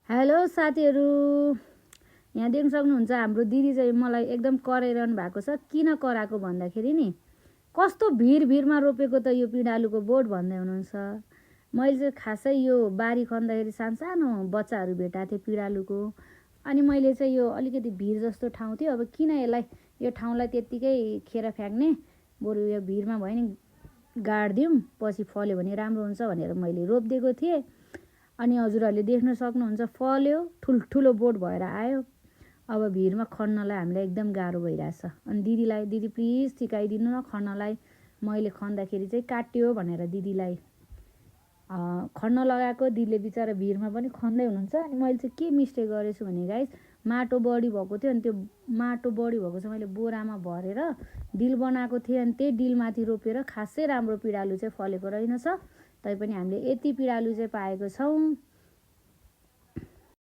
Hello साथीहरू, यहाँ देख्न सक्नुहुन्छ हाम्रो दिदी चाहिँ मलाई एकदम कराइरहनु भएको छ। किन कराएको भन्दाखेरि नि कस्तो भिरमा रोपेको त यो पिँडालुको बोट भन्दै हुनुहुन्छ। मैले चाहिँ खासै यो बारी खन्दाखेरि सानो बच्चाहरू भेटाएको थिएँ पिँडालुको। अनि मैले चाहिँ यो अलिकति भिर जस्तो ठाउँ थियो, अब किन यो ठाउँलाई त्यत्तिकै खेर फ्याँक्ने, बरु यो भिरमा भयो नि गाडिदिउँ, पछि फल्यो भने राम्रो हुन्छ भनेर मैले रोपिदिएको थिएँ। अनि हजुरहरूले देख्न सक्नुहुन्छ फल्यो, ठुल्ठुलो बोट भएर आयो। अब भिरमा खन्नलाई हामीलाई एकदम गाह्रो भइरहेछ। अनि दिदीलाई, दिदी प्लिज सिकाइदिनु न खन्नलाई, मैले खन्दाखेरि चाहिँ काट्यो भनेर दिदीलाई खन्न लगाएको। दिदीले बिचरा भिरमा पनि खन्दै हुनुहुन्छ। अनि मैले चाहिँ के मिस्टेक गरेछु भने गाइस, माटो बढी भएको थियो। अनि त्यो माटो बढी भएको चाहिँ मैले बोरामा भरेर डिल बनाएको थिएँ। अनि त्यही डिलमाथि रोपेर खासै राम्रो पिँडालु चाहिँ फलेको रहेनछ। तैपनि हामीले यति पिँडालु चाहिँ पाएको छौँ।